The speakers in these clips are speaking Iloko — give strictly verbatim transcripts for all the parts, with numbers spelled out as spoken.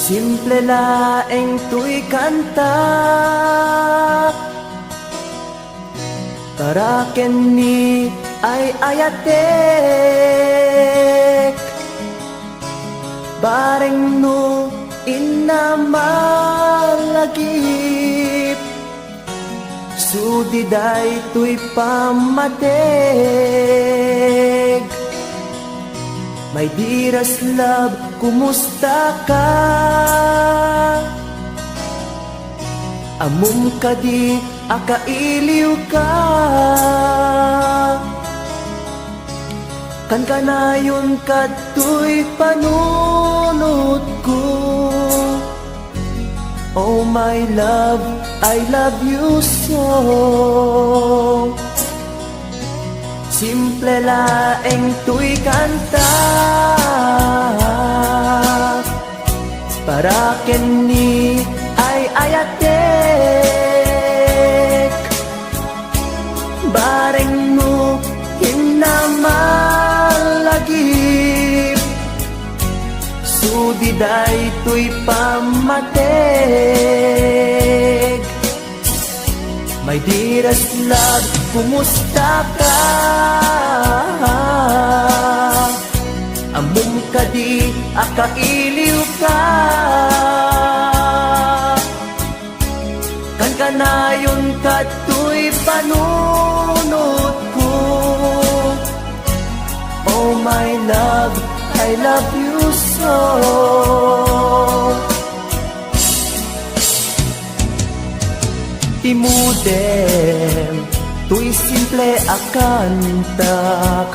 Simple laeng toy kanta para ken ni ay-ayatek. Bareng no inna malagip, sudi daytoy pammateg. My dearest love, kumusta ka? Ammom kadi a kailiw ka? Kankanayon kadtoy panunotko. Oh my love, I love you so. Simple laeng toy kanta para ken ni ay-ayatek. Bareng no inna malagip, sudi daytoy pammateg. My dearest love, kumusta ka? Ammom kadi a kailiw ka? Kankanayon kadtoy panunotko. Oh my love, I love you so. Imudem toy simple a kantak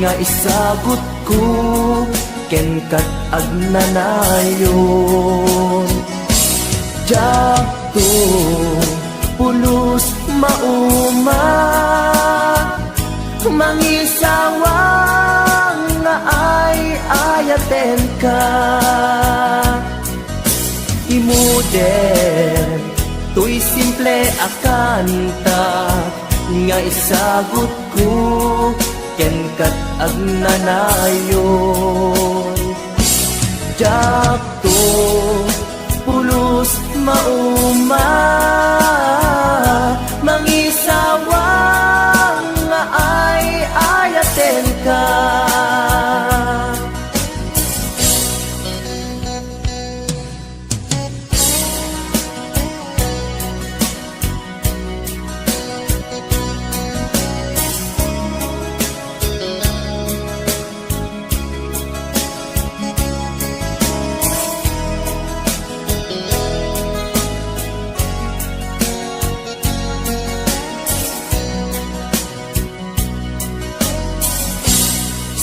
nga isagutko ken kat agnanayon. Diakto pulos mauma, mangisawang nga ay-ayatenka. Imudem toy simple a kanta nga isagutko ken kat agnanayon. Diakto pulos mauma, mangisawang nga ay-ayatenka.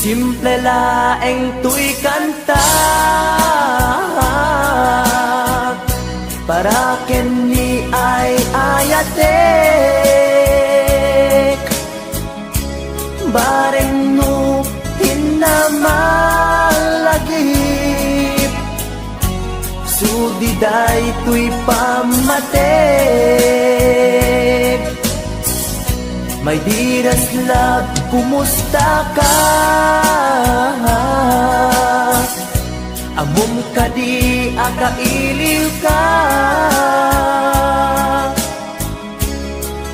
Simple laeng toy kanta para ken ni ay-ayatek. Bareng no inna malagip, sudi daytoy pammateg. My dearest love, kumusta ka? Ammom kadi a kailiw ka?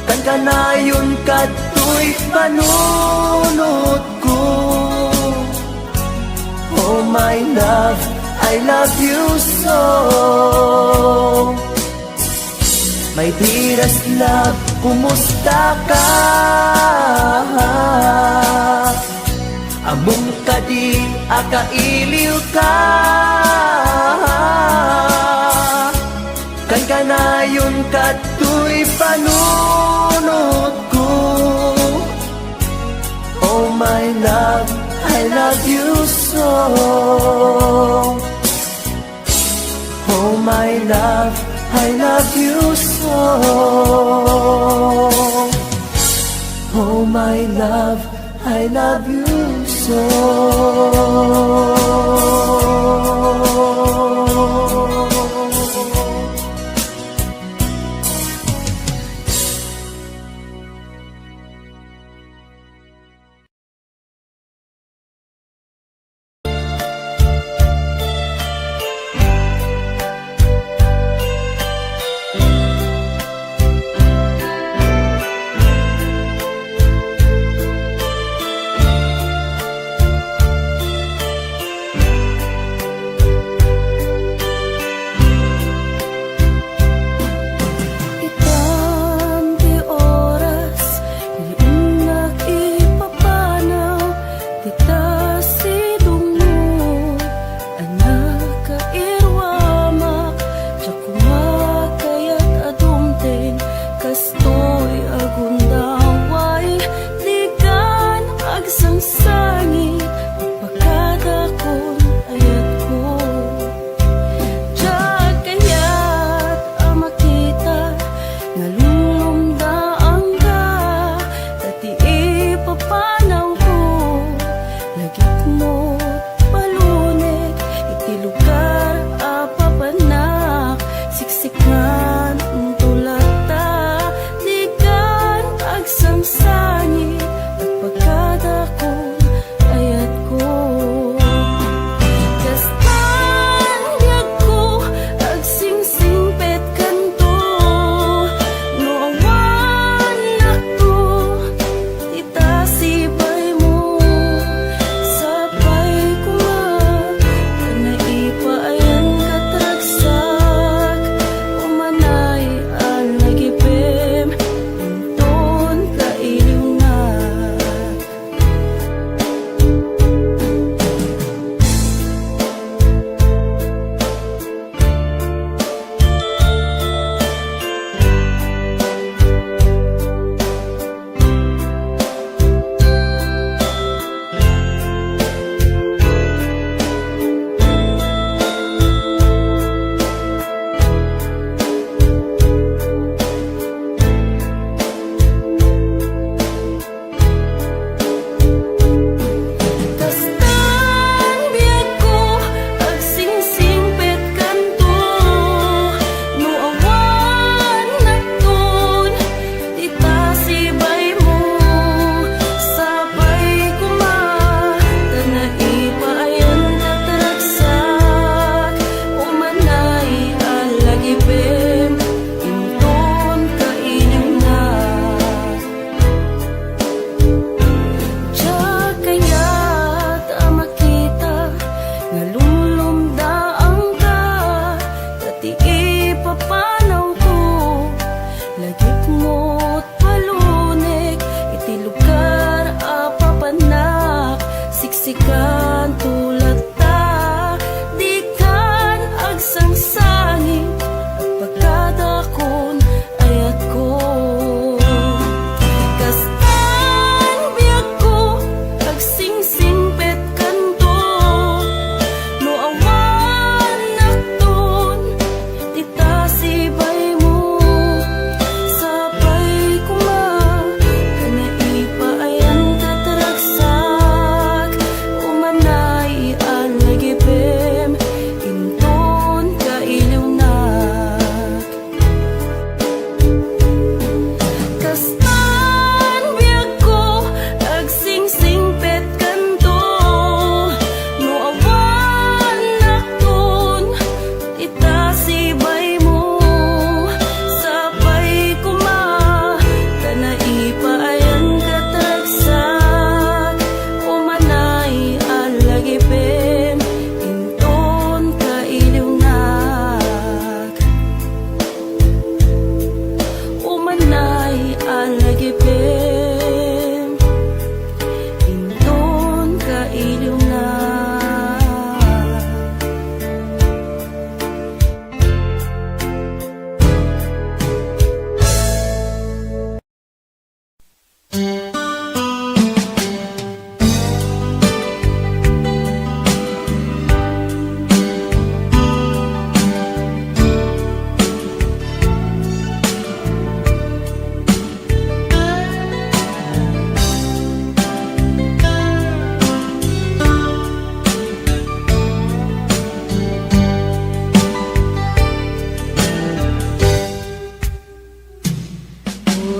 Kankanayon kadtoy panunotko. Oh my love, I love you so. My dearest love, kumusta ka? Ammom kadi a kailiw ka? Kankanayon kadtoy panunotko. Oh my love, I love you so. Oh my love, I love you so. Oh my love, I love you so.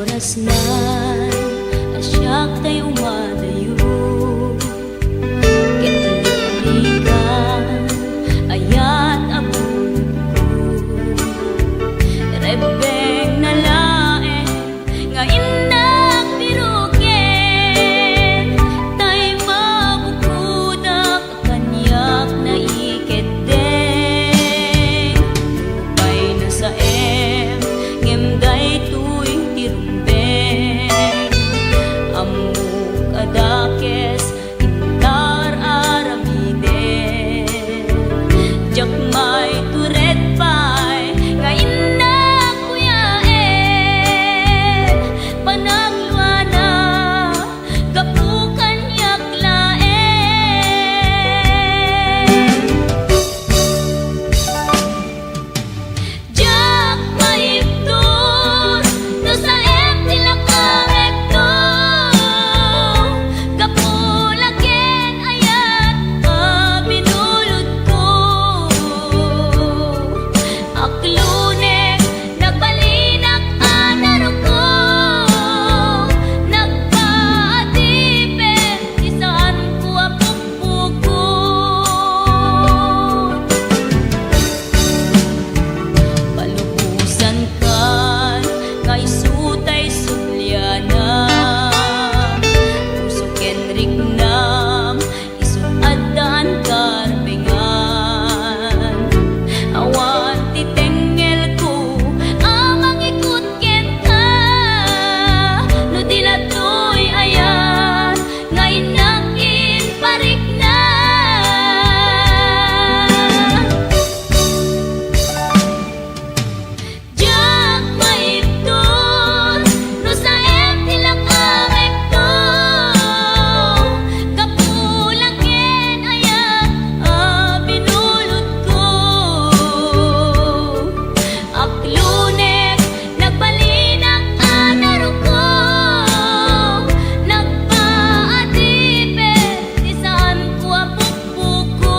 Nasnay a siak tay umadayo, ket liklikan ayat a bulongko. Rebbengna laeng nga innak biroken, tay mabukodak kaniak naikeddeng. Nupay nasaem, ngem daytoy ti rumbeng. Ammok a dakes, intar aramiden. Diak maitured pay nga innak kuyaen. Panagluana, gapu kaniak laeng. Diak maibtur no saem ti lakamekto, gapu la ken ayat a binulodko. Aklunek, nagbalinak a naruko, nagpaadipen ti saanko a pukpukot. Palubosankan nga isu tay sublianam, puso ken riknam, isu addaan karbengan. Awan ti tengngelko a mangikut kenka, no di la toy ayat nga innak imparikna. Diak maibtur no saem ti lakamekto, gapu la ken ayat a binulodko. Aklunek, nagbalinak a naruko, nagpaadipen ti saanko a pukpukot.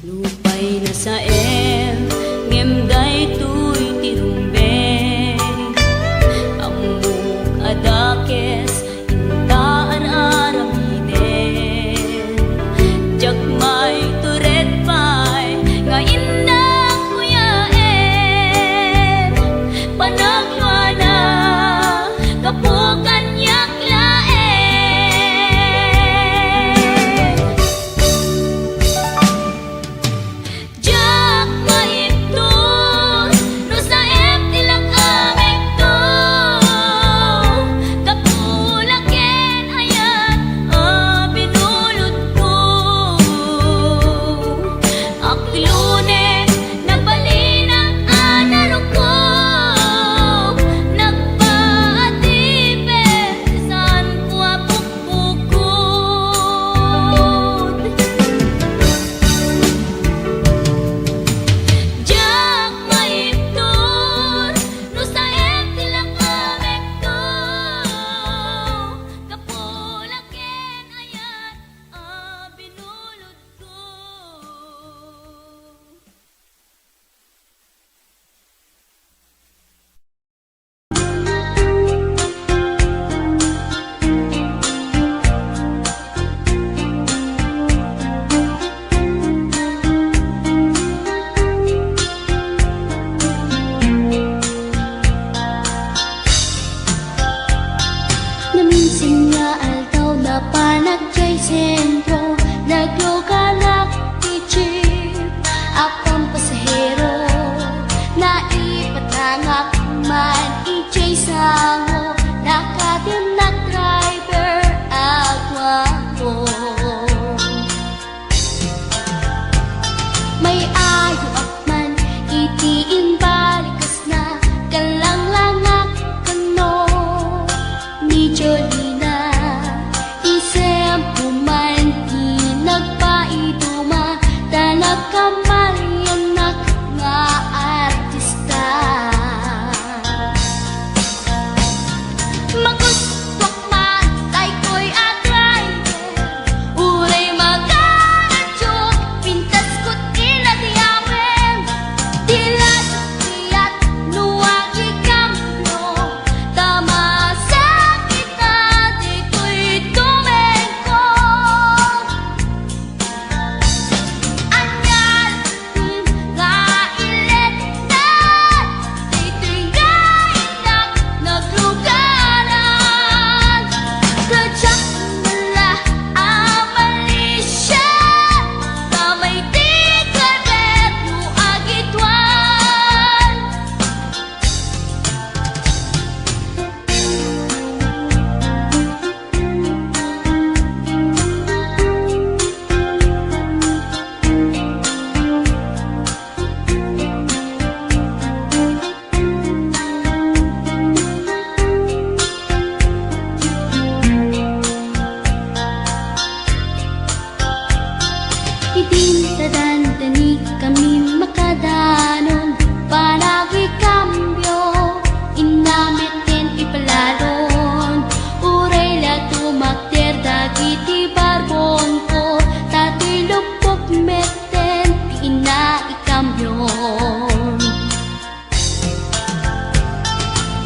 Nupay nasaem, ngem daytoy ti rumbeng. Ammok a dakes, inta ar-aramiden. Diak maitured pay nga innak kuyaen. Panagluana, gapu kaniak laeng. Diak maibtur no saem ti lakamekto, gapu la ken ayat a binulodko. Aklunek, nagbalinak a naruko, nagpaadipen ti saanko a pukpukot. Diak maibtur no saem ti lakamekto, gapu la ken ayat a binulodko. Naminsan nga aldaw, napanak jay sentro, nagluganak ti jeep a pampasahero. Naipatangak man idiay sango, nakatimnak driver a guapo. May ayoak man iti imbalikasna, kallanglangak ken no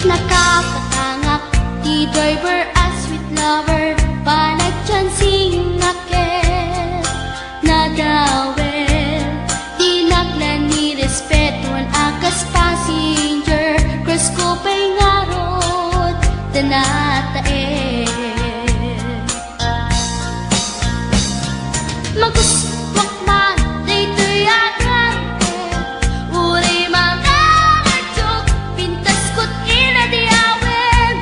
Nakapatangak ti driver a sweet lover, panagchancing a ket nadawel. Di naklan ni respetuan a kas passenger, crush ko pay ngarud ta nataen. Magustuak man daytoy a garte, uray mangaradyo, pintas ket inadiawen.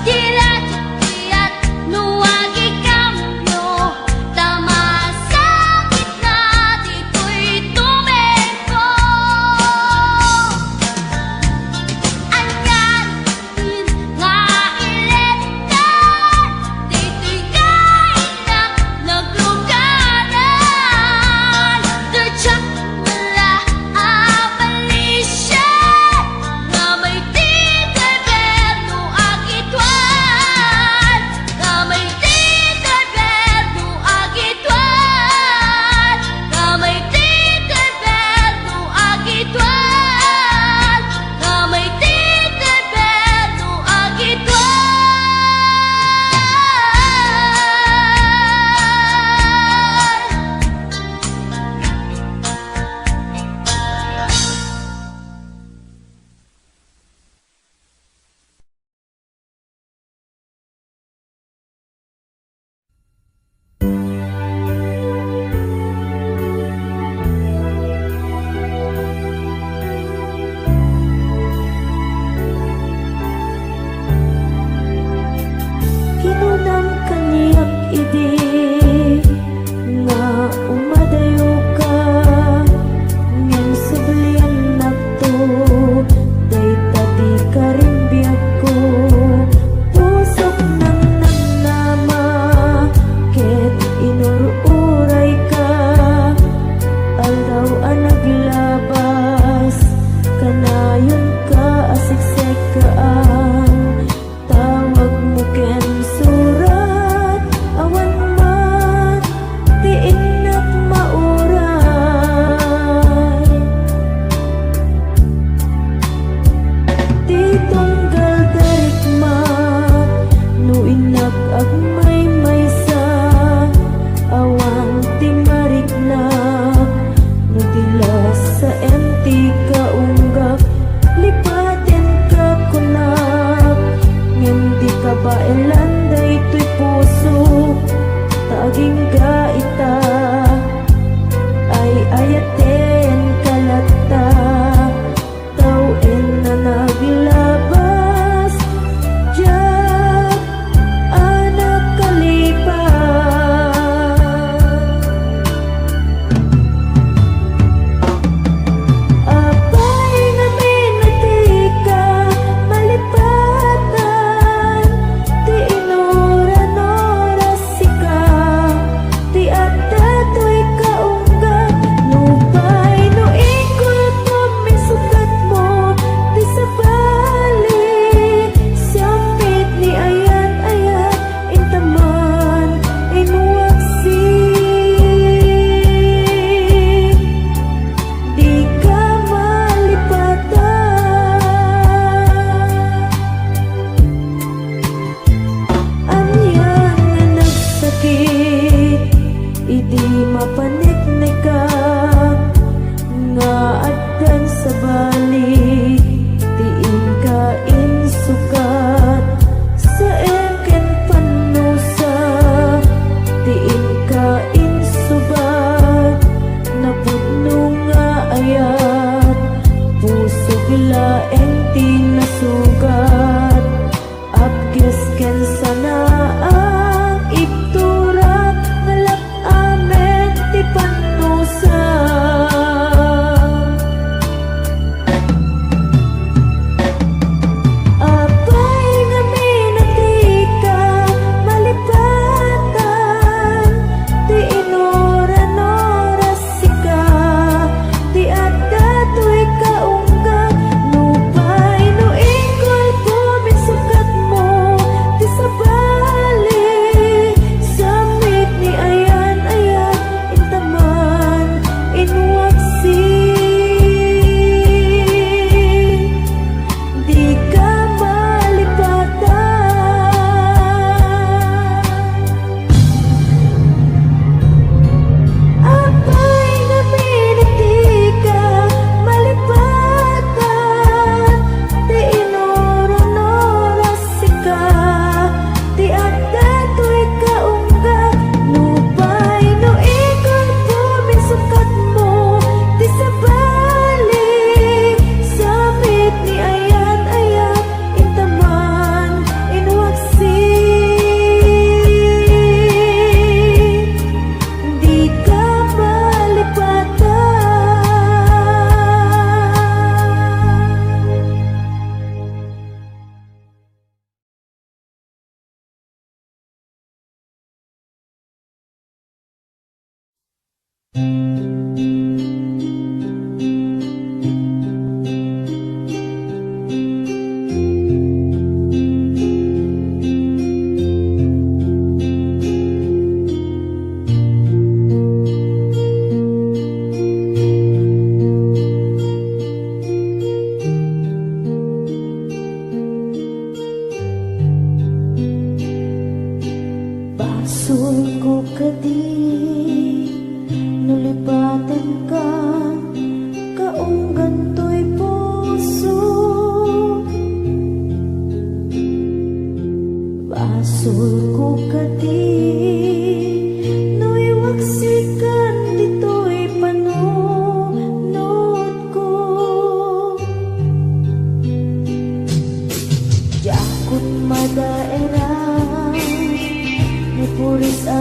Di radyo kayat no agikambio, ta masakit na ditoy tumengko. Ania nga ilet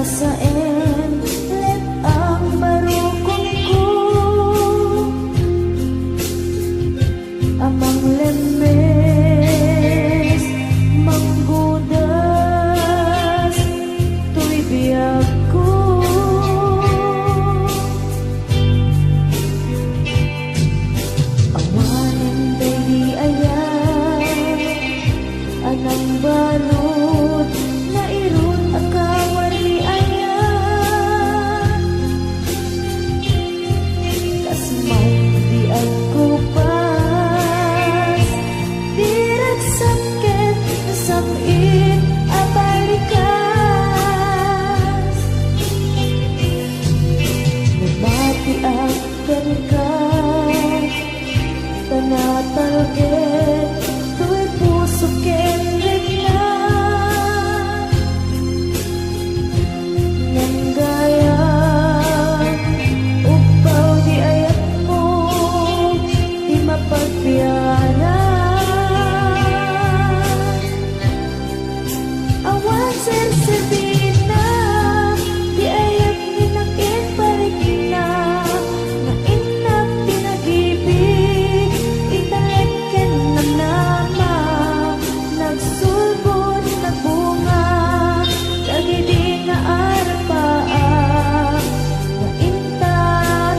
Saen let ang barukongko a manglemmes, manggudas toy biagko. Awanen daydi ayat a nangbalud, nairut a kawar ni ayat. Kas maydi agkupas, di ragsakket, nasam-it a balikas. Lumatiak kenka, ta natalged toy pusok ken rikna. Ngem gayam, ugpaw di ayatmo ti mapagbianan. Awan sersebina ti ayat nga innak parikna, nga innak pinagibi, italek ken namnama, nagsulbod, nagbunga, dagidi nga arapaak, nga inta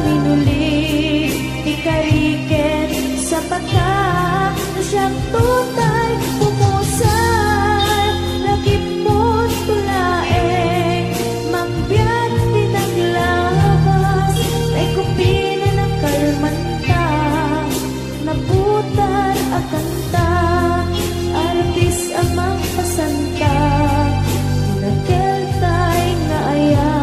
minuli, ti kari ken sapata, no siak tutay pumusay, lagipmo to laeng, mangbiag ti naglabas, tay kupina nagkalmanta, naputar a kanta, artis a mangpasanta, ti nakeltay nga ayat.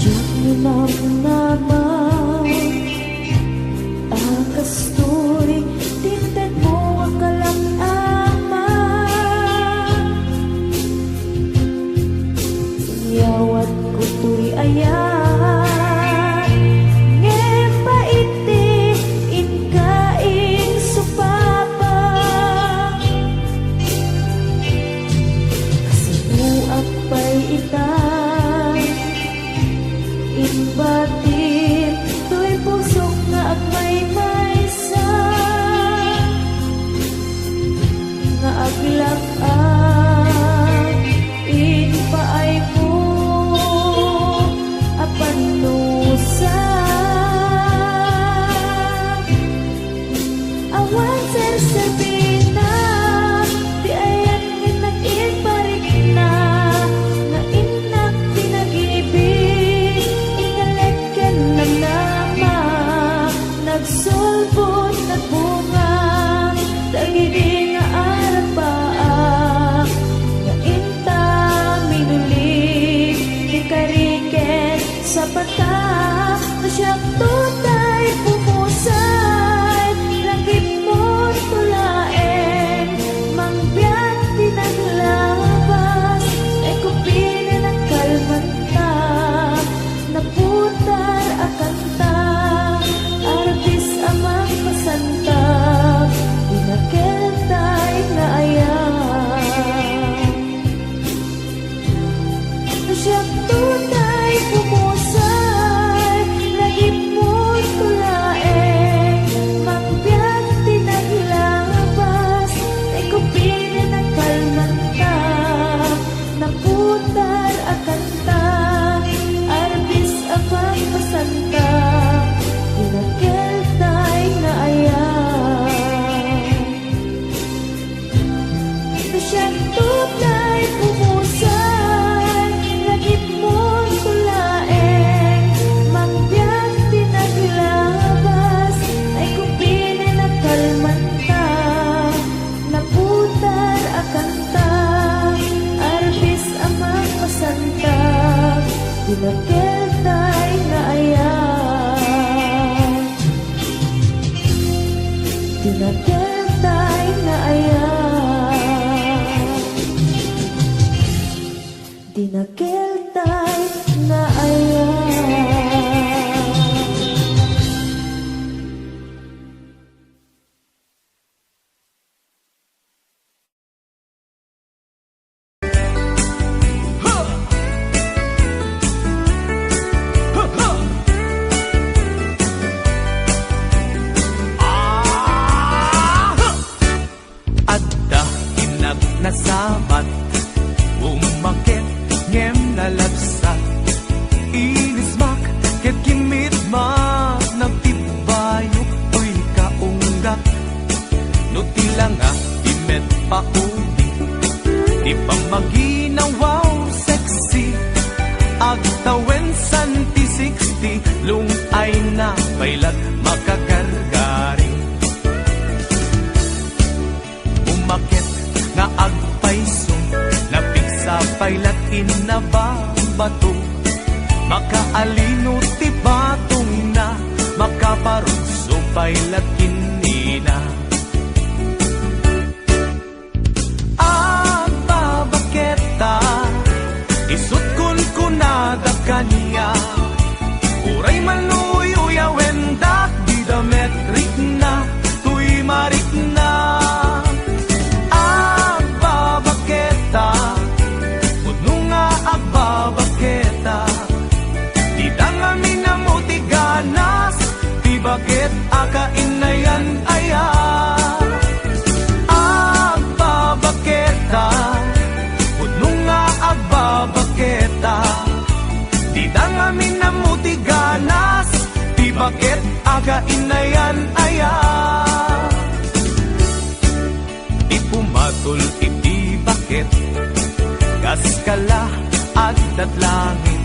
Diak namnama a kastoy ti intedmo a kalam-ama. Inyawatko toy ayat, ngem pait ti inka insupapa. Kasibuak pay ita, imbatim toy pusok nga agmaymaysa, nga aglak-ak impaaymo a pannusa. Awan sersebina ti ayat nga innak parikna, nga innak pinagibi, italek ken namnama, nagsulbod, nagbunga, dagidi nga arapaak, nga inta minuli, ti kari ken sapata, no siak tutay pumusay, lagipmo to Tay nga aya. Dinakel tay nga aya. Adda innak nasabat, umaket ngem nalabsat. Inismak ket kinmitmak, nagtibbayo toy kaunggak. No ti langa ti met paudi, ti pammaginawaw sexy, agtawen san ti sixty, lung-ayna pay lat makagargari. Umaket nga agpayso, napigsa pay lat innababato. Makaalino ti patongna, makaparugso pay lat ken nina. Agbabaketa, isut' kunkunada kaniak, uray man no uyawendak, dida met rikna, toy marikna. Agbabaketa, pudno nga agbabaketa, dida ngamin ammo ti ganas, ti baket a kainayan aya. Agbabaketa, pudno nga agbabaketa, dida ngamin ammo ti ganas, ti baket a kainayan aya. Ti pumatol iti baket, kas kala addat langit.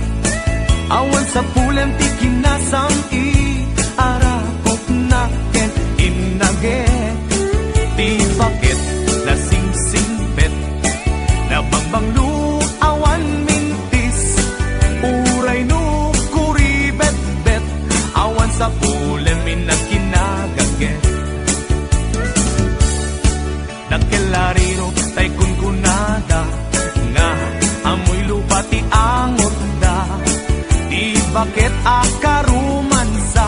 Awan sapulem ti kinasam-it, arakopna ken innaget. Ti baket nasingsingpet, nabangbanglo, awan mintis. Uray no kuribetbet, awan sapulem innak kinagaget. Dakkel a riro tay kunkunada nga ammoy lupa ti angotda. Ti baket a karumansa,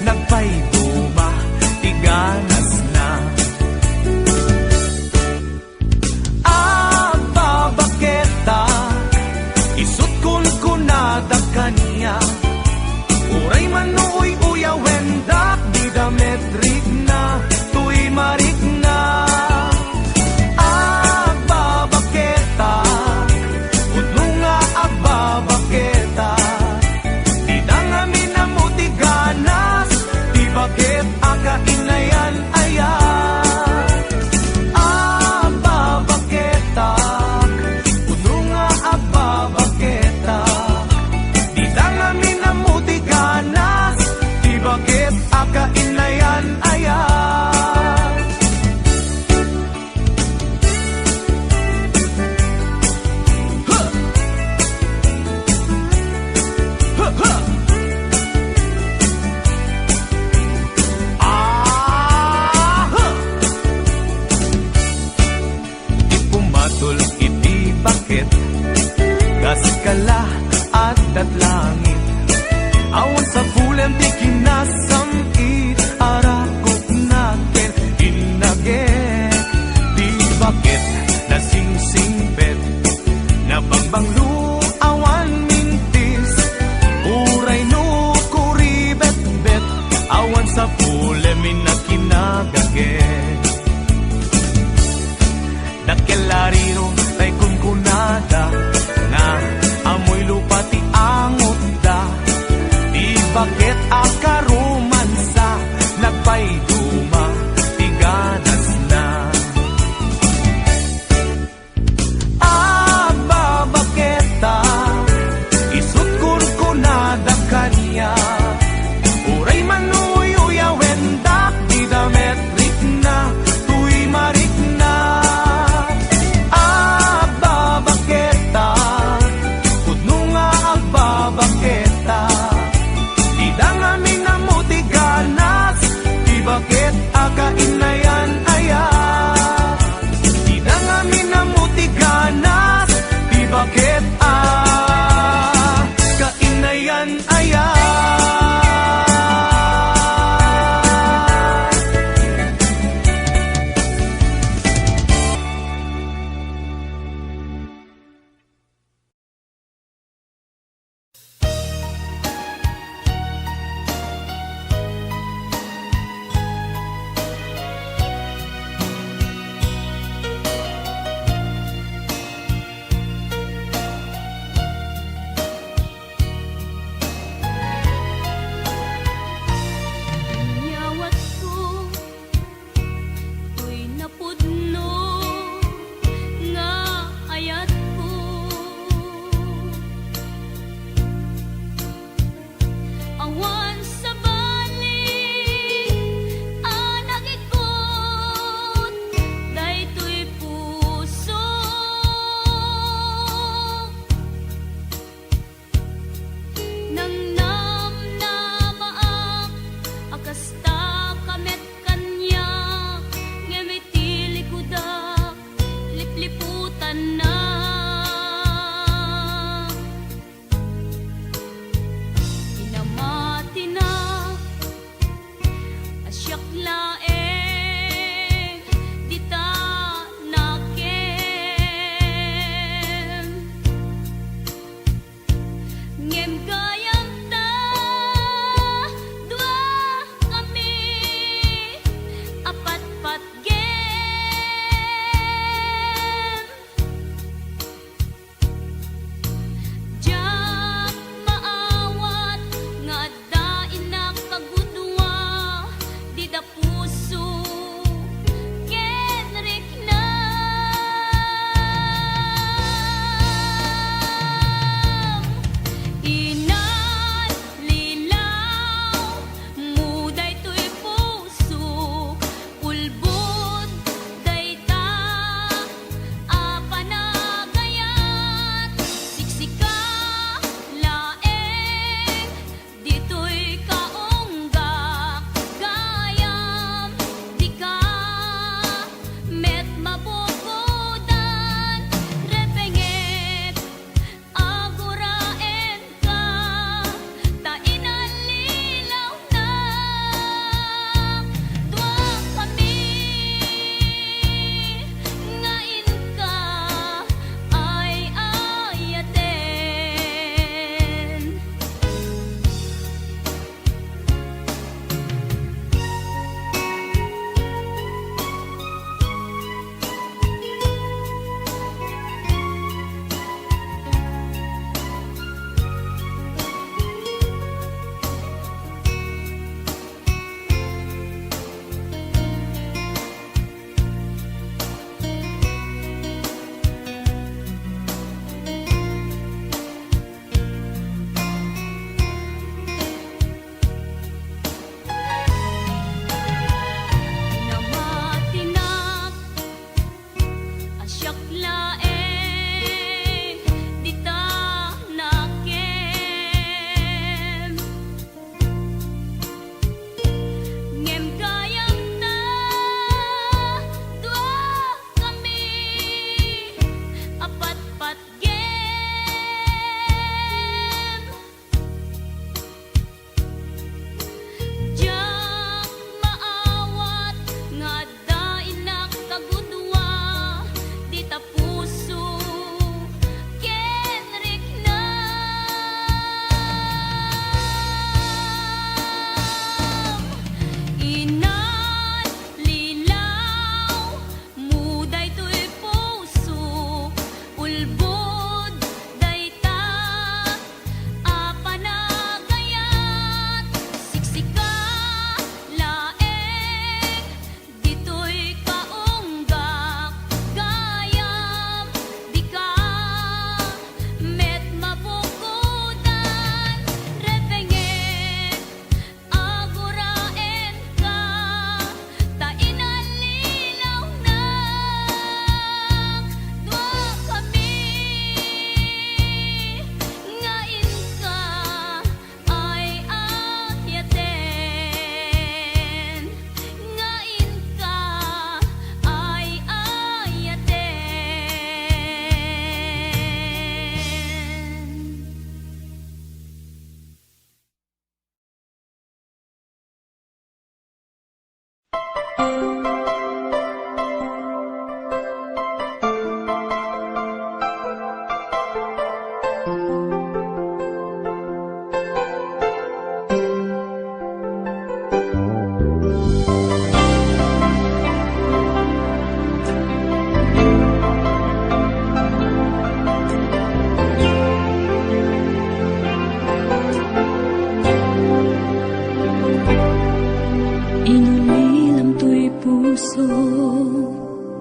nagpayduma ti ganasna. Agbabaketa, isut' kunkunada kaniak, uray man no uy-uyawendak, dida met rikna, toy marikna. Agbabaketa, pudno nga agbabaketa, dida ngamin ammo ti ganas, ti baket a kainayan aya. Agbabaketa, pudno nga agbabaketa, dida ngamin ammo ti ganas, ti baket a kainayan aya. Ti pumatol iti baket, kas kala addat langit. Awan sapulem ti kinasam-it, arakopna ken innaget. Ti baket nasingsingpet, nabangbanglo, awan mintis. Uray no kuribetbet, awan sapulem innak kinagaget. Dakkel a riro tay kunkunada nga ammoy lupa ti angotda.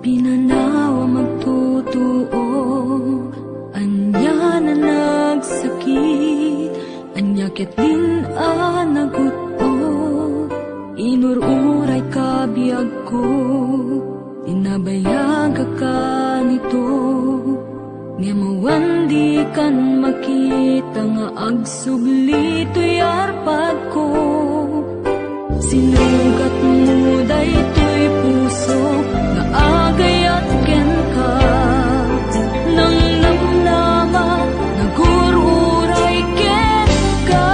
Pinanaw a magtutuo, ania a nagsakit, ania ket din a nagut-ot. Inur-urayka, biagko, tinabayagka kanito. Ngem awan dikan makita nga agsubli toy arpadko. Sinugatmo daytoy puso nga agayat kenka. Nangnamnama, nagur-uray kenka.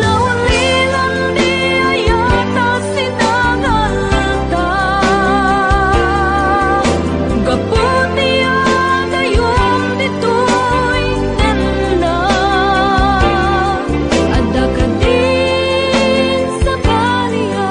Naulilan di ayat a sinangalta. Gapu ti agayum ditoy tenna, adda kadin sabali a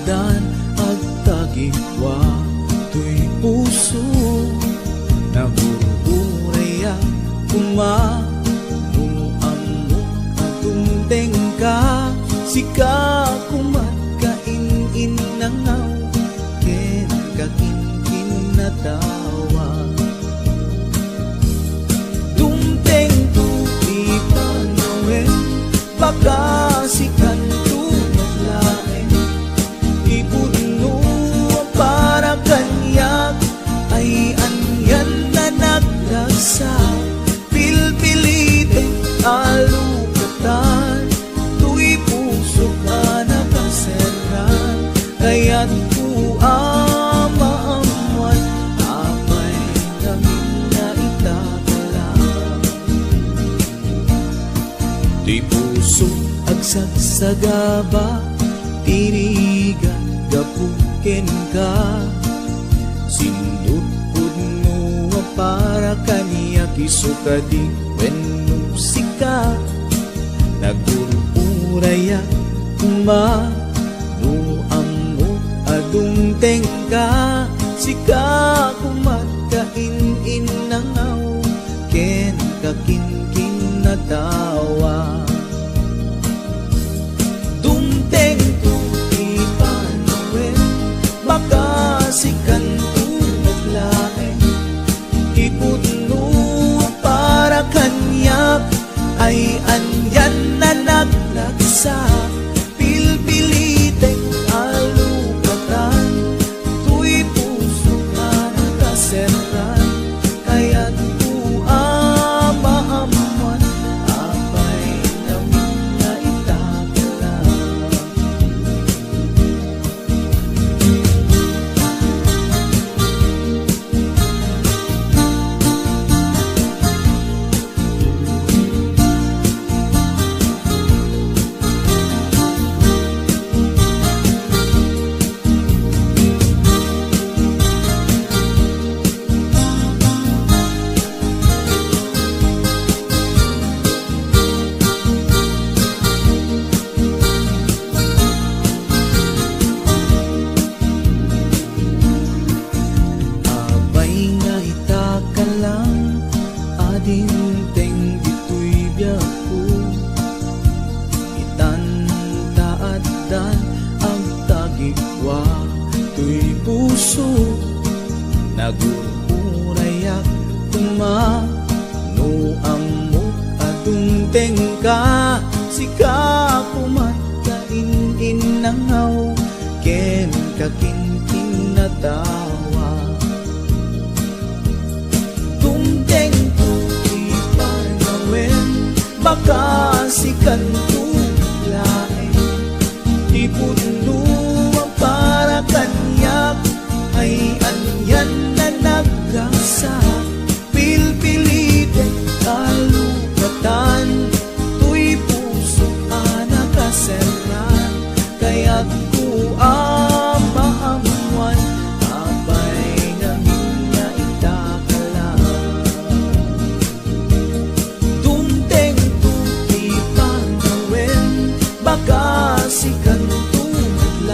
Dan agtagikwa toy puso, nagur-urayak koma no ammok a dumtengka, sika koma kain-innangaw ken kakinkinatawa. Dumtengto ti panawen, baka sikanto met laeng. Ti pudno a para kaniak ay anian a nagragsak. Pilpilitek a lukatan toy pusok a nakaserran. Kayatko a maammuan apay ngamin nga itakala. Ti puso agsagsagaba, ti rigat gapu kenka. Sindutpudno a para kaniak, isu kadi wenno sika. Nagur-urayak koma no ammok a dumtengka, sika koma kain-innangaw ken kakinkinatawa. Dumtengto ti panawen, baka sikanto met laeng. Ti pudno a para kaniak ay anian a nagragsak. Pilpilitek a lukatan toy pusok a nakaserran. Kayatko a maammuan apay ngamin nga itakala. Apay nga itakala a dimteng ditoy biagko. Itan ta addan agtagikwa toy puso. Nagur-urayak koma no ammok a dumtengka, sika koma kain-innangaw ken kakinkinatawa. Dumtengto ti panawen, baka sikanto laeng. Ti pudno a para kaniak ay anian a nagragsak. Pilpilitek a lukatan toy puso a nakaserran. Kayatko a maammuan apay ngamin nga itakala. Dumtengto ti panawen, baka sikanto met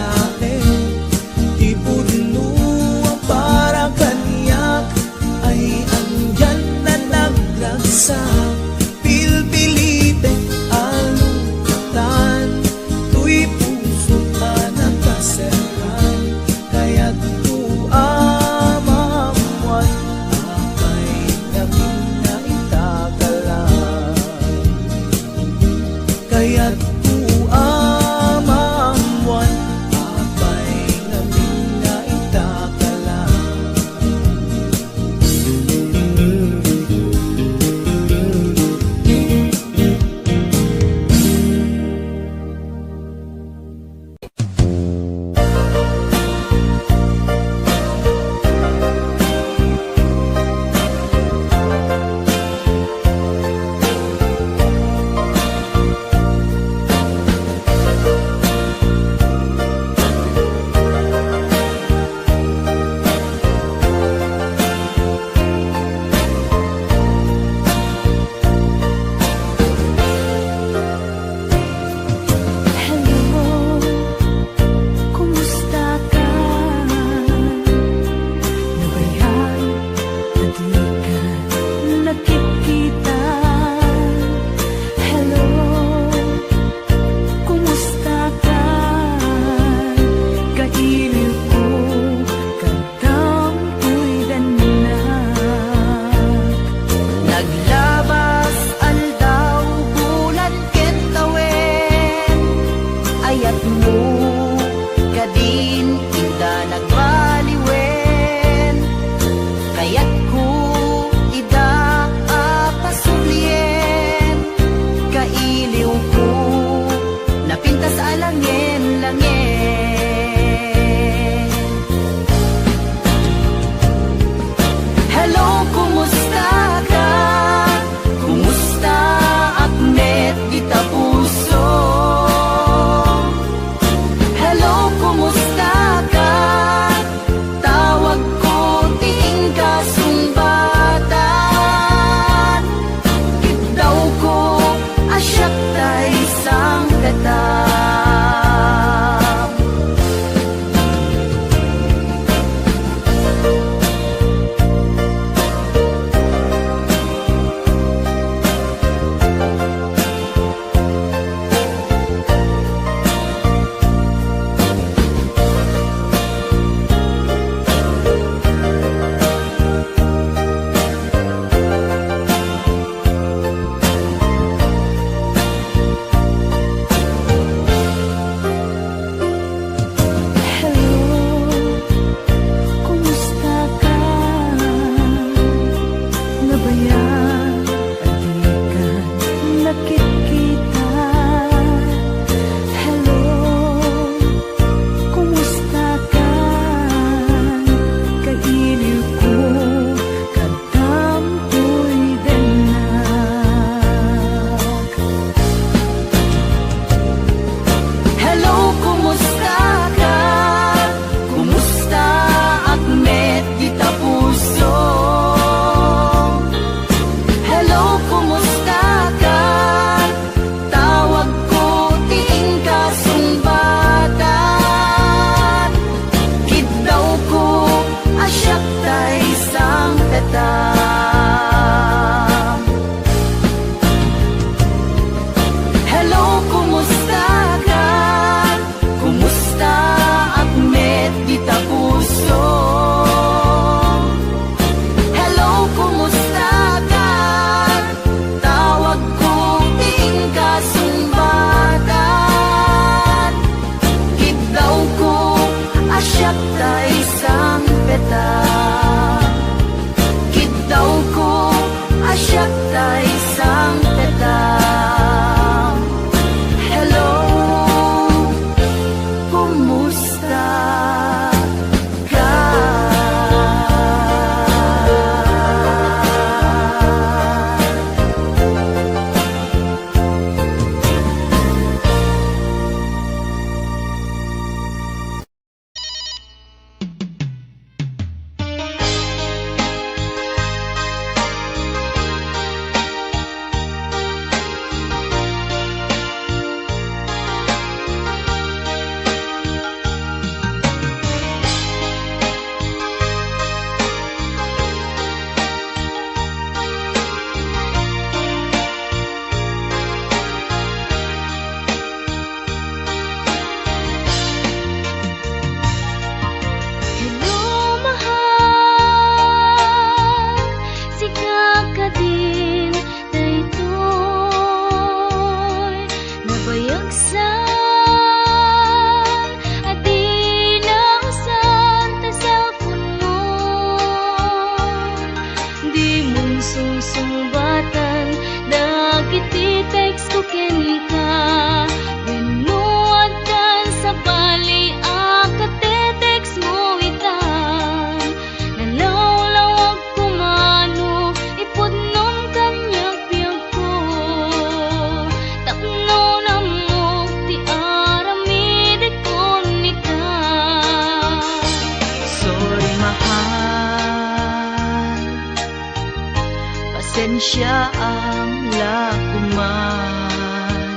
Siaam la koman,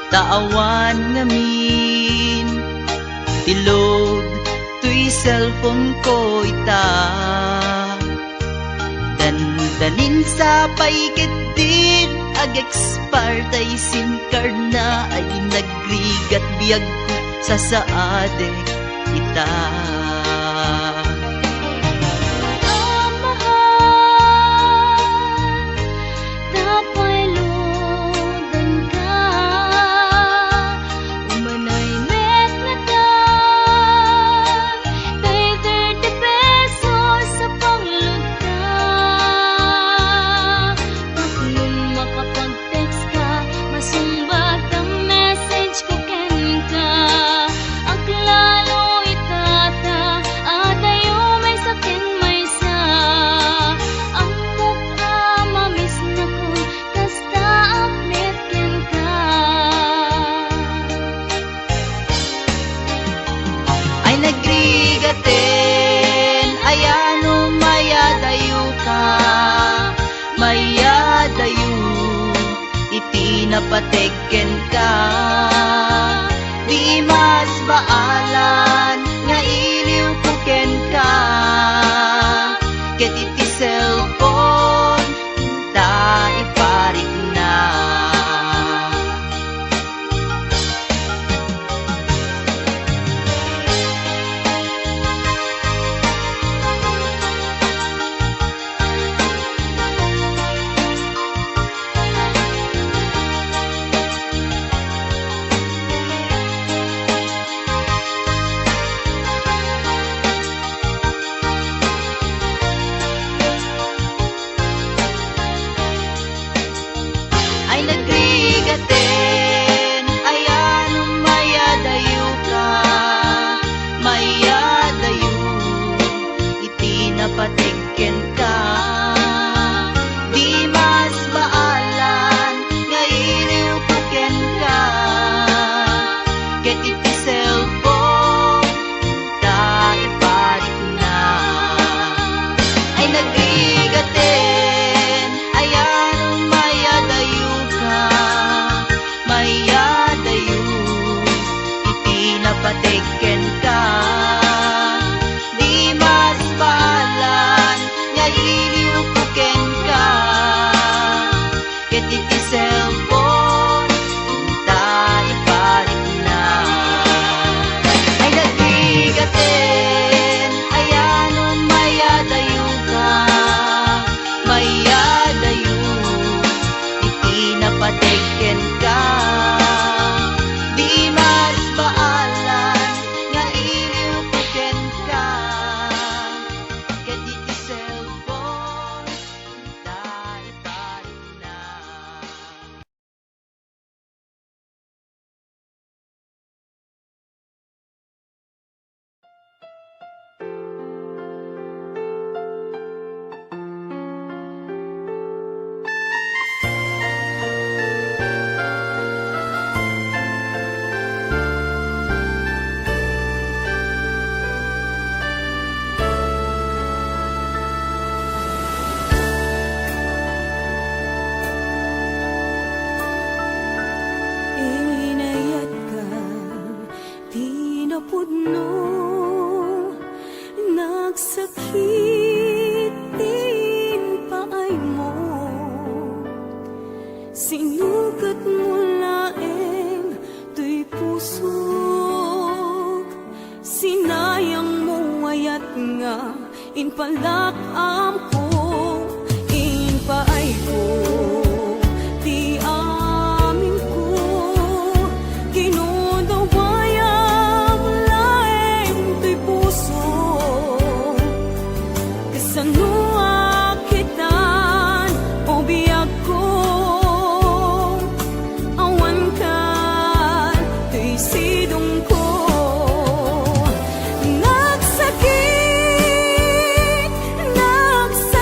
ta awan ngamin ti load toy cellphone ko ita. Dandanin sa pay ketdin ag-expire tay SIM card na ay nagrigat biag ko sasaadek ita. Amahal, tapay loadanka. Umanay met nga tay thirty pesos a pangloadta. Tapno makapag-text ka, masungbat a message ko kenka. Aglalo ita ta adayo maysa ken maysa. Ammok a mamisnakon kasta a met kenka. Ay nagrigaten, ay ano mayadayo ka, mayadayo iti napateg kenka. Di mas baalan nga iliw ko kenka, ket iti cellphone ta iparikna. Ay nagrigaten, ay ano mayadayo ka, mayadayo iti napateg kenka. Di mas baalan nga iliw ko kenka, ket iti cellphone ta iparikna. Ay nagrigaten, ay ano mayadayo ka, mayadayo iti napateg kenka. Di mas baalan nga iliw ko kenka, ket iti cellphone ta iparikna. Ay nagrigaten, ay ano mayadayo ka, mayadayo iti napateg kenka. Di mas baalan nga iliw ko kenka, ket iti cellphone ta iparikna. Inayatka ti napudno, nagsakit ti impaaymo. Sinukatmo laeng toy pusok, sinayangmo ayat nga impalak-amko, impaayko ti aminko, kinudawayam laeng toy pusok. Kasano a kitan, o biagko, awankan toy sidongko. Nagsakit, nagsakit.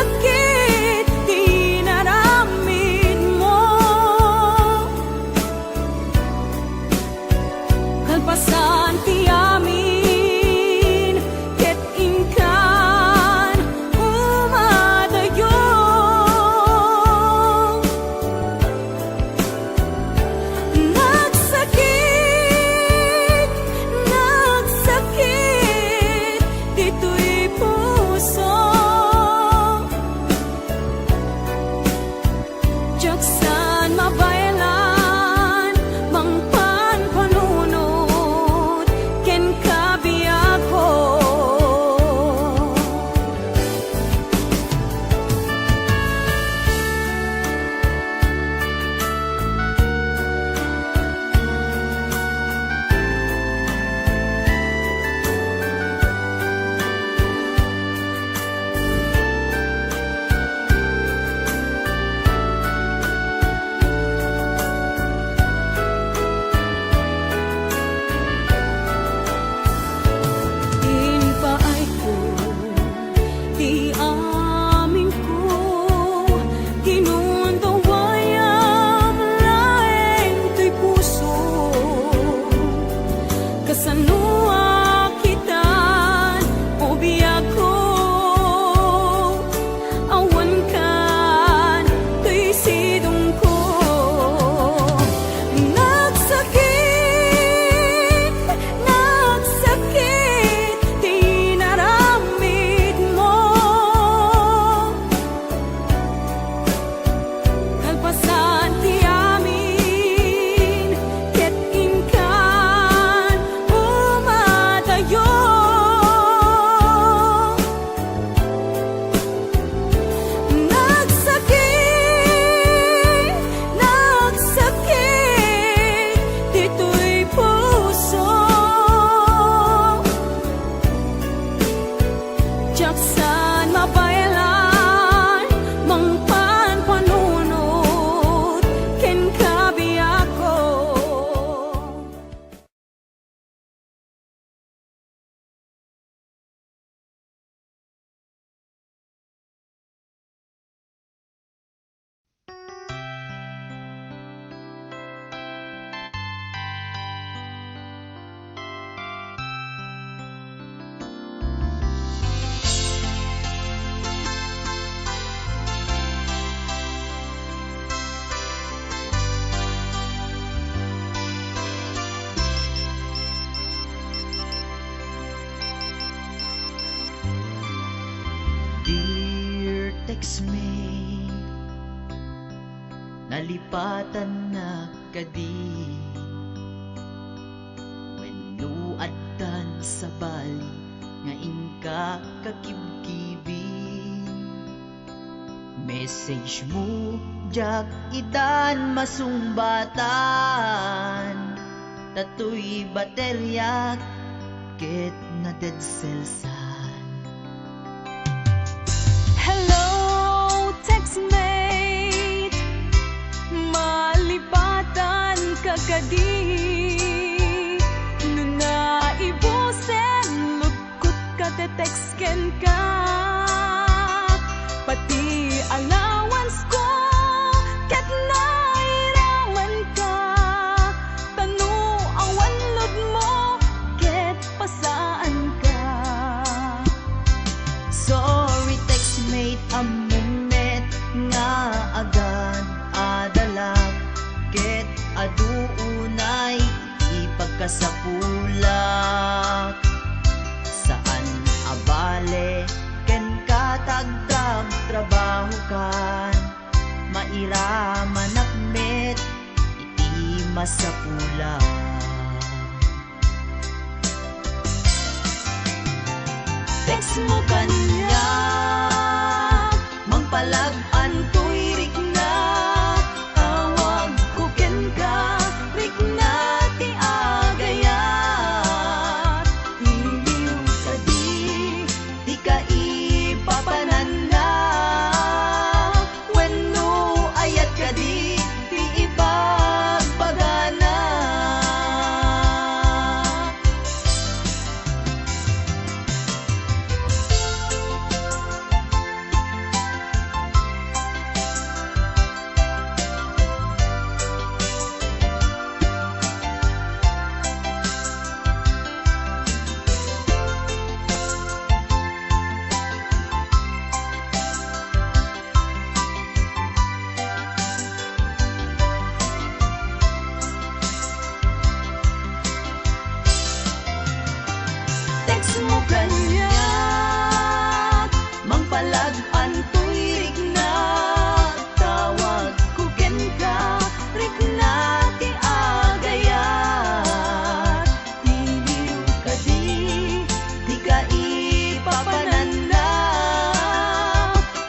Lipatannak kadi? Wenno addan sabali nga inka kakibkibi? Message mo, diak itan masungbatan. Tatoy bateriak ket na-dead cellsan. Hello, textmate! Malipatan ka kadi? No naibusen, lugkot ka, te-text kenka. Pati allowance ko, ket nairaman ka. Ta no awan load mo, ket pasaanka. Sorry, textmate, ammom met nga agad-adalak, ket adu unay ipagkasapulak. Saan a bale, kenka ta agtrabtrabahokan, mairamanak met iti masapulak. Text mo kaniak, mangpalag-antoy rikna, tawagko kenka, rikna ti agayat. Iliw kadi ti kaipapananna? Wenno ayat kadi ti ibagbagana? Text mo kaniak, mangpalag-antoy rikna, tawagko kenka, rikna ti agayat. Iliw kadi ti kaipapananna?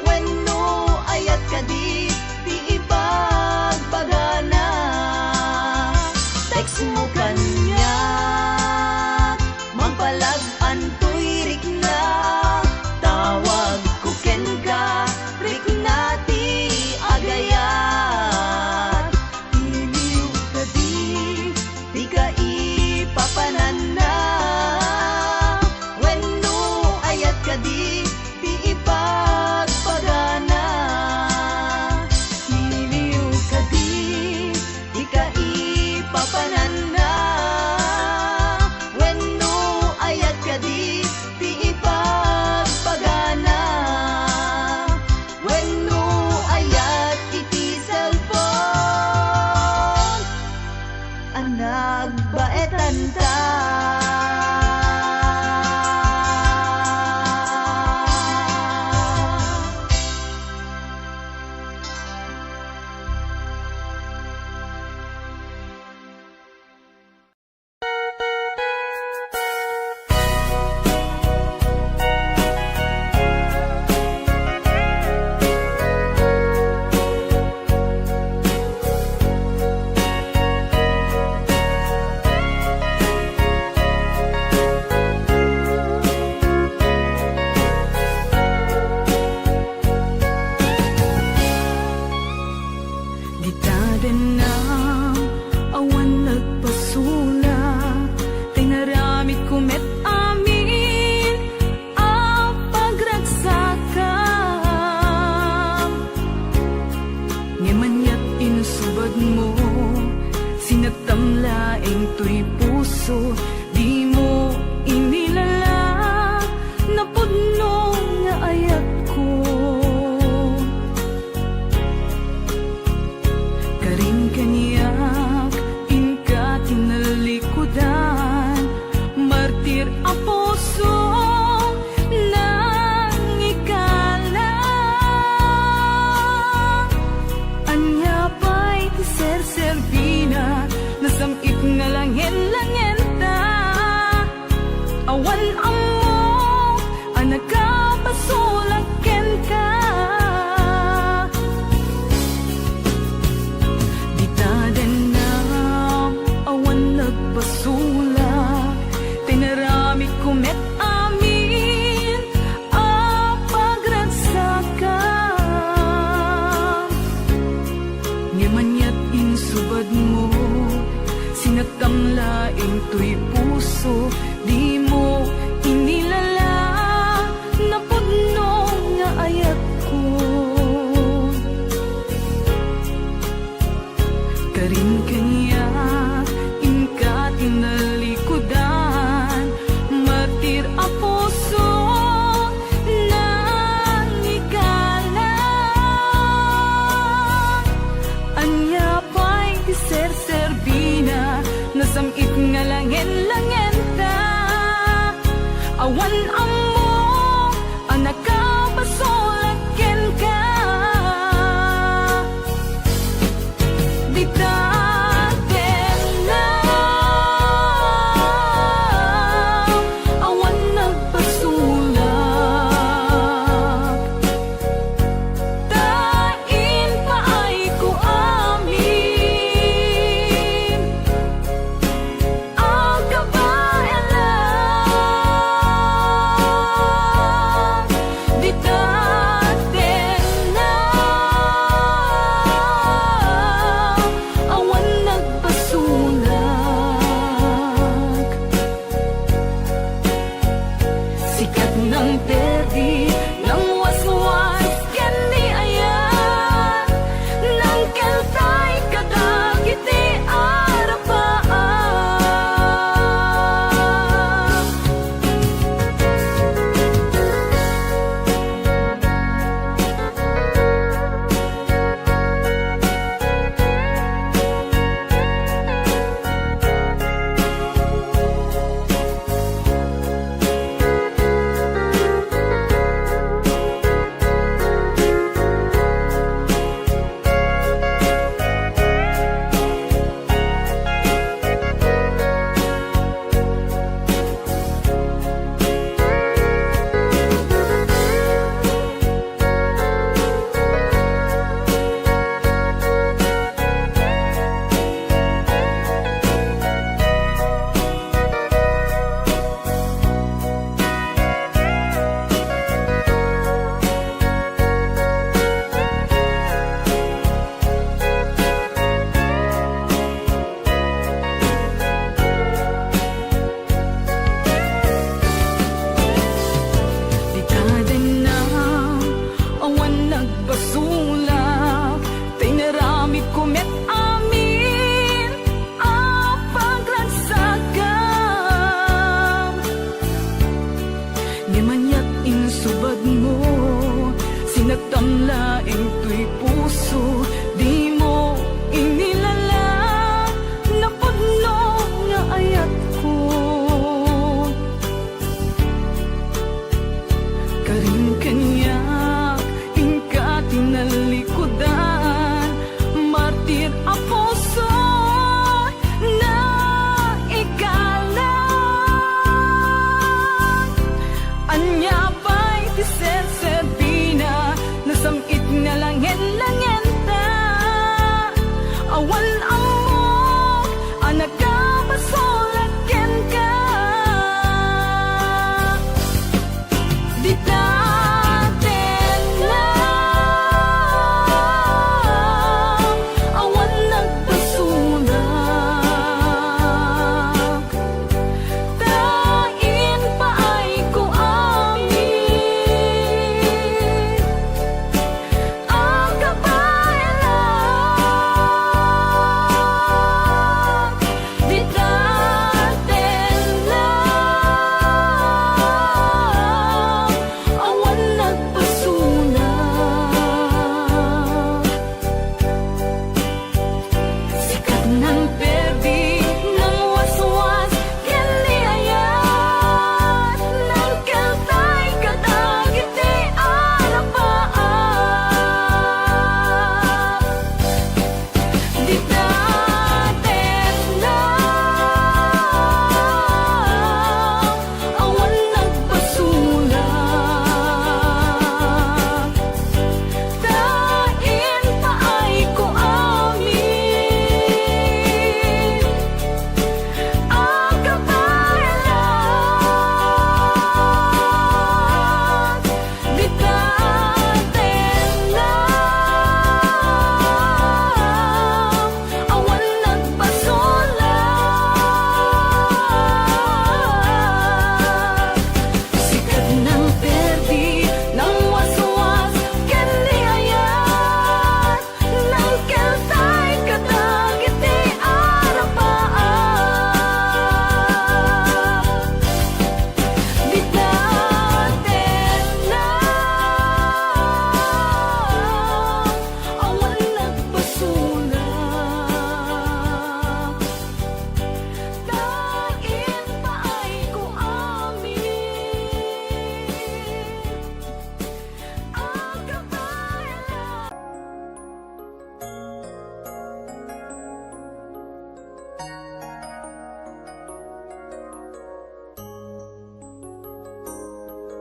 Wenno ayat kadi ti ibagbagana? Text mo kaniak, mangpalag-antoy rikna, tawagko kenka, rikna ti agayat. Iliw kadi ti kaipapananna? Wenno ayat kadi ti ibagbagana? Iliw kadi ti kaipapananna? Wenno ayat kadi Nakabasolak kenka. Dita dennam, awan nagbasolak. Tinaramidko met amin a pagragsakam. Ngem aniat insubadmo, sinaktam laeng toy puso, dimo inilala, napudno nga ayatko. Karin kaniak, inka ti nalikudan, martir a puso, nangigalang. Ania pay ti serserbina, nasam-it nga langen-langenta. Awan ammo a nakabasolak kenka. Dita tengnga, awan nagbasolak. Ta impaayko amin a kabaelan. Dita tengnga, awan nagbasolak. Sikat nang perdi, nang waswas ken ni ayat, nang keltay kadagiti arapaak. Dita dennam, awan nagbasolak, ta inaramidko met amin a pagragsakam. Ngem aniat insubadmo, sinaktam laeng toy puso, dimo inilala, napudno nga ayatko. Karin kaniak, inka ti nalikudan, martir a puso, naigalang. Ania pay ti serserbina, nasam-it nga langen-langenta.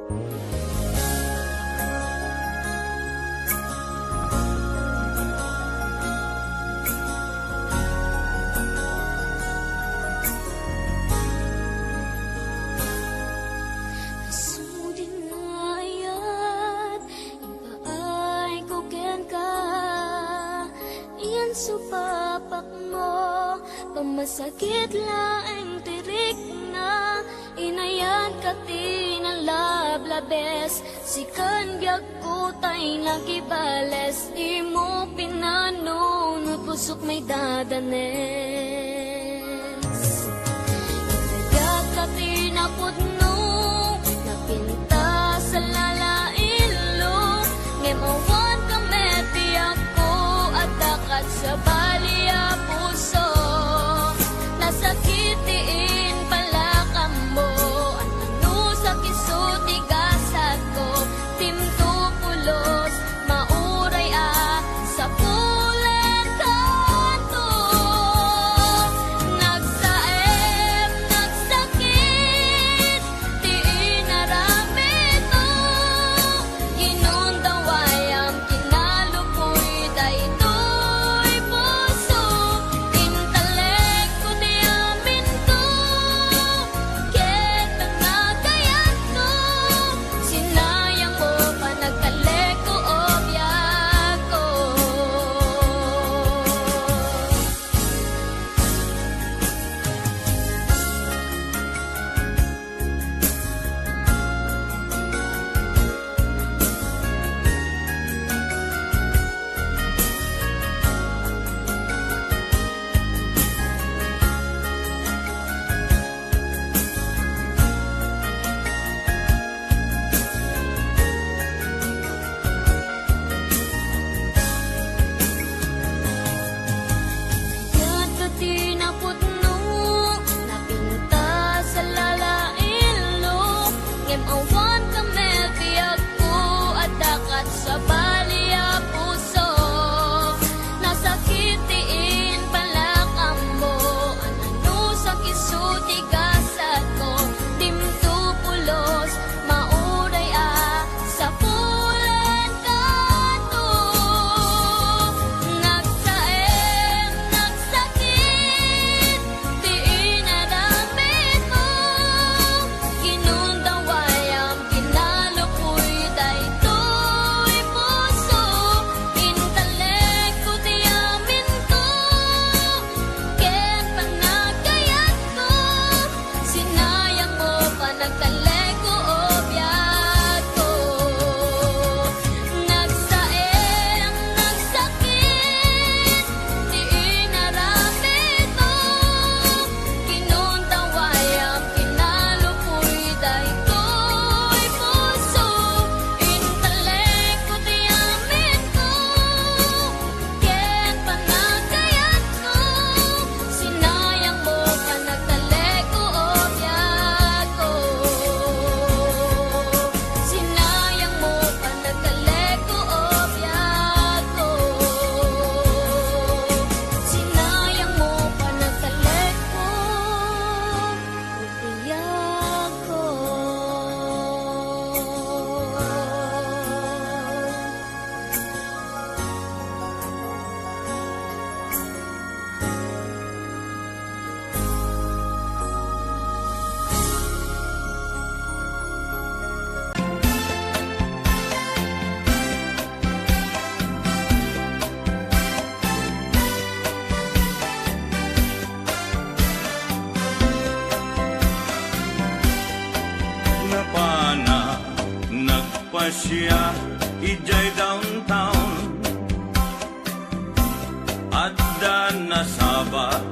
Sumudi nga ayat, impaay ko kenka. Iyan supapakmo, pamasakit laeng ti rikna. Inayat ka ti nalablabes, sikan biagko tay nakibales. Dimo pinanunot, pusok maidadanes. Inayat ka ti napudno, napintas a lalailo, ngem awan ka met biagko, adda kat sabali a puso. Nasakit ti impalakammo, an-anusak isu ti gasatko, dimto pulos, mauray a sapulen kanto. Nagsaem, nagsakit ti inaramidmo. Kinundaw ayam, kinalupoy daytoy puso. Intalekko ti aminko, ket nagkayatko. Sinayangmo, panagtalekko, o biagko. Dayta ti napudno, napintas a lalailo, ngem awan ka met biagko, adda kat sabali a puso. Nasakit ti impalakammo, an-anusak isu ti gasatko, dimto pulos, mauray a sapulen kanto. Nagsaem, nagsakit ti inaramidmo. Kinundaw ayam, kinalupoy daytoy puso. Intalekko ti aminko ken panagkayatko. Sinayangmo, panagtalekko, o biagko. Nagsaem, nagsakit ti inaramidmo. Kinundaw ayam, kinalupoy daytoy puso. Intalekko ti aminko ken panagkayatko. Sinayangmo, panagtalekko, o biagko. Sinayangmo, panagtalekko, o biagko. Sinayangmo, panagtalekko, o biagko. Napana, nagpasia idiay downtown. Adda nasabat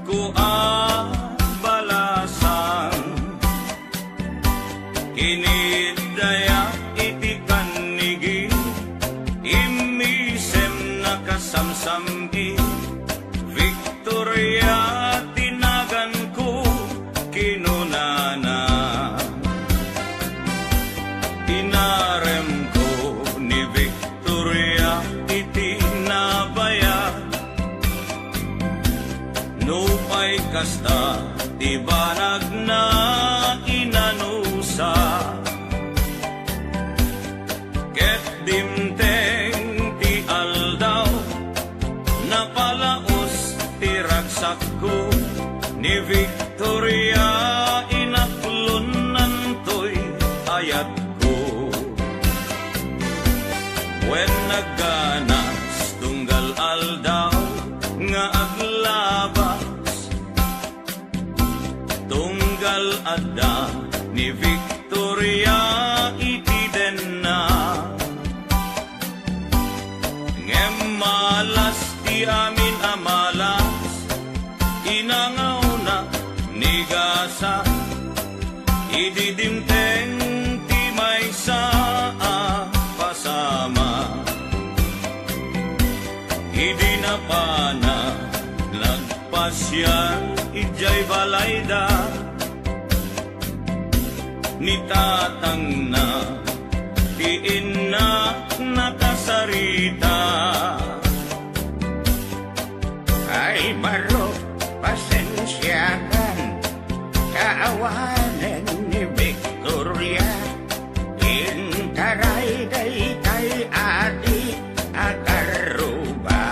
ko a balasan. Kinidaya iti kannigi, immisem nakasamsam-i. Victoria ti naganko, kinunana. Inaremko ni Victoria iti nabayag. Nupay kasta ti banagna, inanusa. Ay balayda ni tatangna, ti innak nakasarita. Ay barok, pasensiakan, ta awanen ni Victoria, intaray daytay adi a karruba.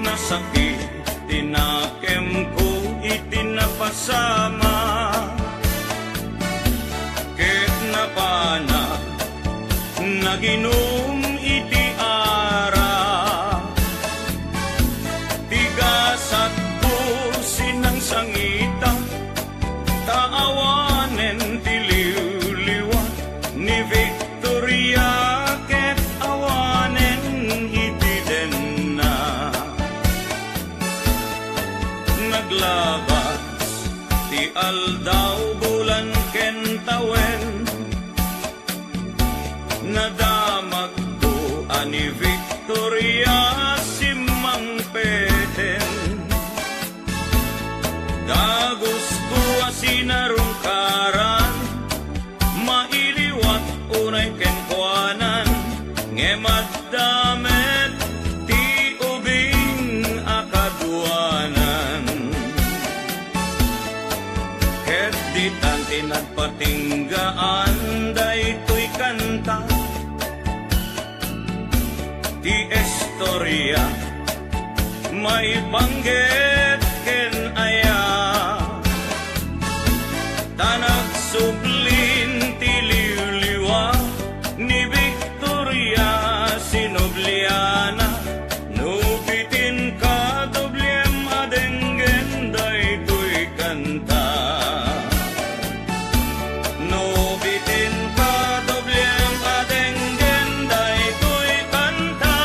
Nasakit ti nakemko iti napasama, ket napana naginum iti arak. Ti gasatko sinangsangita, ta awanen ti liwliwa ni Victoria ket awanen iti denna. Naglabas ti aldaw, bulan ken tawen, nadamagko a ni Victoria simmangpeten. Dagusko a sinarungkaran, mailiwat unay kenkuanan, ngem adda met ti ubing a kaduanan. Ket ditan ti nagpatinggaan daytoy kanta. Ti istoria maipanggep ken aya, ta nagsublin ti liwliwa ni Victoria, sinubliana. No bitin ka, doblem a denggen daytoy kanta. No bitin ka, doblem a denggen daytoy kanta.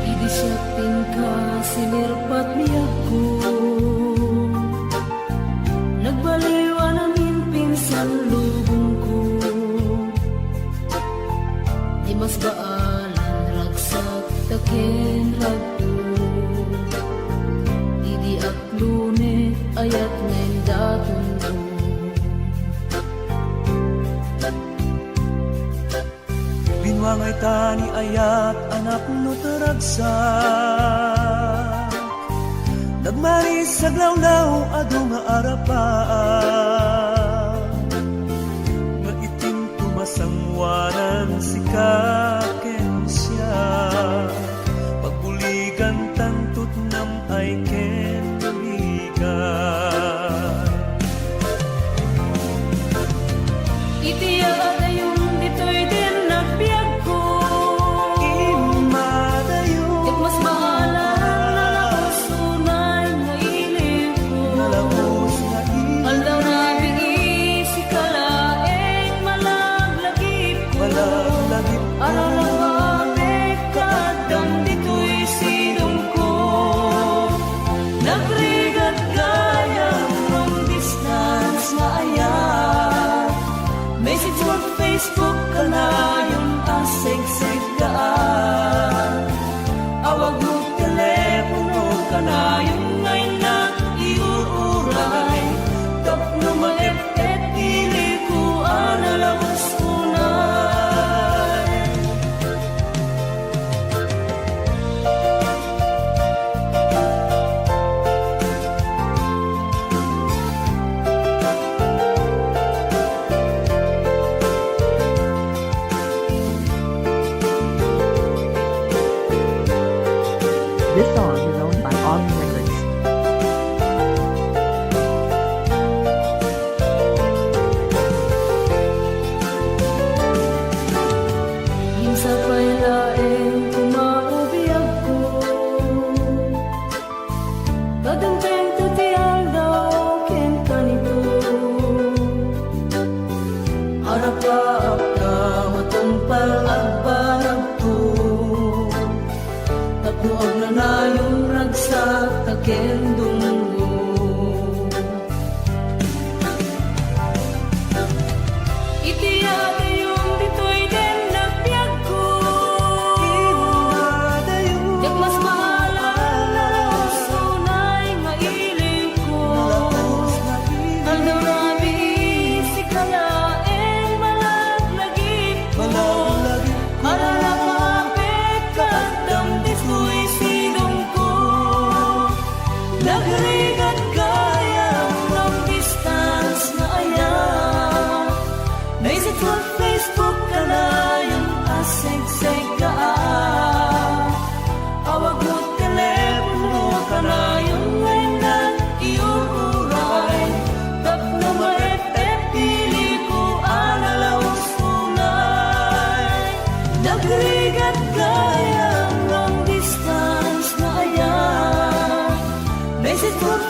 Idi siak ti inka, sinirpat biagko. Nagbaliw a namin pinsan lubongko. Di mas baalan ragsak ta ken ragto. Idi ak lune, ayat nga indatonko. Binuangay ta ni ayat a napno ti ragsak. Nagmaris aglawlaw adu nga arapaan. Nga itinto masangoanan sika ken siak. Pagbuligan tanto ti nam-ay ken buligan. Iti adayon ditoy dinnak biagko. Immadayon. Ket mas baalan a nalabos unay nga ilibko. Nalabos nga ilibko. Aldaw rabii sika laeng malaglagipko. Malaglagipko. Ararawatek ka addam ditoy sidongko. Nagrigat gayam long distance nga ayat. Message mo Facebook, kanayon a segseggaan. Awag mo telepono, kanayon nga innak iuray. Tapno maep-et ti ilibko a nalabos unay. Army Records. Ngem sapay laeng koma a biagko, kadantengto ti aldaw ken kanito. Arapaapta, matungpal agbanagto, tapno agnanayon ragsakta ken dumngog. Iti adayon ditoy den nagbiagko. Diak mas maala, nalaus unay nga ilingko. Aldaw rabii, sika laeng malaglagipko. Aralapapek, kaddam ditoy sidongko. Nagrigat gayam long distance nga aya. Message for Facebook kanayon a segsegga. Awag mo telepono kanayon nga innak iyo uray. Tapno ma-F F piliko a nalaus unay. Nagrigat gayam long distance nga aya. Message for